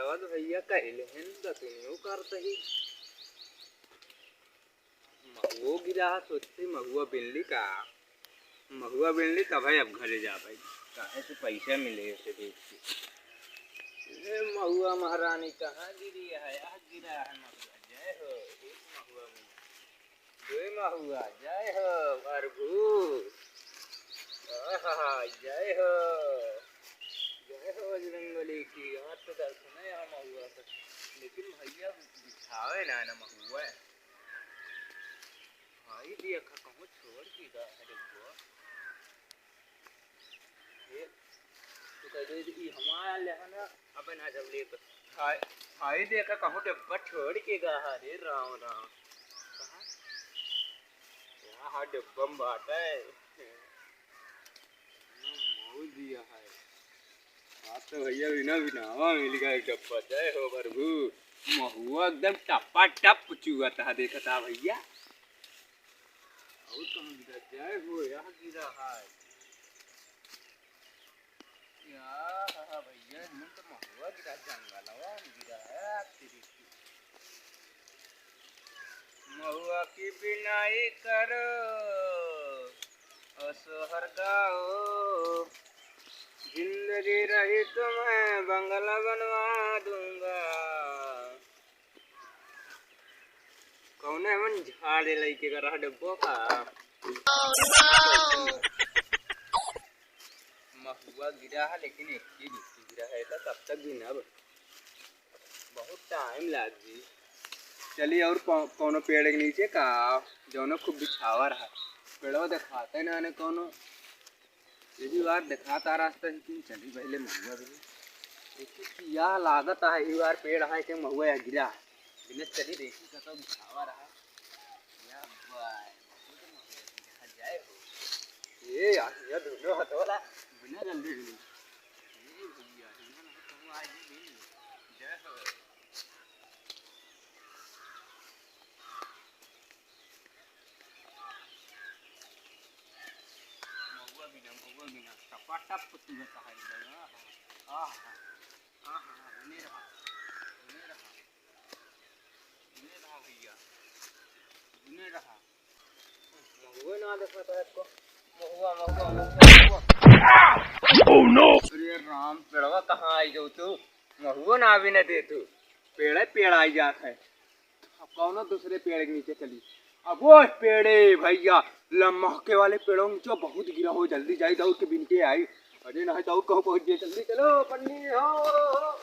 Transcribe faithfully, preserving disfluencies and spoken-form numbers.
बस भइया, कहिले हिन दतुनियो करत ही। महुओ गिरा है, सोचते महुआ बिनली का। महुआ बिनली तब है अब घरे जा भाई। काहे से पैसा मिले से बेच के। ए महुआ महारानी कहाँ गिरी है? यह गिरा है महुआ। जय हो, एक महुआ में। जय महुआ, जय हो प्रभु। आहा, जय हो, जय हो बजरंगबली की। आज तो दर्शन है यहाँ महुआ का। लेकिन भइया बिछावे ना, ना महुआ। भाई देखा कहूँ छोड़ के गा है डब्बा। ये, तू कह दे, ई हमारा ले है ना, अबे ना जब ले तो। भाई, भाई देखा कहूँ डब्बा छोड़ के गा है रे राम राम। कहाँ? यहाँ डब्बा में बाटा है। मऊ दिया है। आज तो भइया बिना बिनावा मिल गया एक डब्बा। जय हो प्रभु। महुआ एकदम टपा टप चुआ था, देखा था भइया। और कहाँ गिरा? जय हो, यहाँ गिरा है। या हा भइया, मन तो महुआ गिरा, जंगलवा में गिरा है, तेरी की। महुआ की बिनाई करो, ओ सोहर गाओ, जिंदगी रही तुम्हें बंगला बनवा दूंगा। कौने मन झाड़े लइके का रहा डब्बो का? महुआ गिरा है, लेकिन एक ही गिरा है, तो कब तक गिनब? बहुत टाइम लाग जी। चली और कौ-, कौनो पेड़ के नीचे का, जौनो खूब बिछावा रहा। पेड़वा देखाते ना ने कौनो। यही बार देखाता रास्ता, लेकिन चली पहले महुआ भी। देखी कि यह लागत है, यही बार पेड़ है के महुआ या गिरा। बिना चली देखी कतौ बिछावा रहा। या बाय, महुआ तो महुआ गिरा जाए हो। ये यार, ये दोनों हथौला बिना जल्दी भी नहीं। ये भइया, इन्हें नहीं कहूँ आज ही ले लो। जय हो। महुआ बिना, महुआ बिना, टपा टप तू बता है। आहा, आहा, आहा, बने रहा, बने रहा, बने रहा भइया, बने रहा। महुआ ना देखा था इसको। महुआ, महुआ, महुआ, महुआ। Oh no! अरे राम, पेड़वा कहाँ आई गयो तू? महुआ ना भी ना दे तू। पेड़े पेड़ आई जात है। अब कौनो दूसरे पेड़ के नीचे चली। अब वो पेड़े भइया, लम्हके वाले पेड़ों के नीचे बहुत गिरा हो, जल्दी जाई दौड़ के बिन के आई। अरे नहीं दौड़ कहूँ पहुँच जाए, जल्दी चलो पन्नी हो।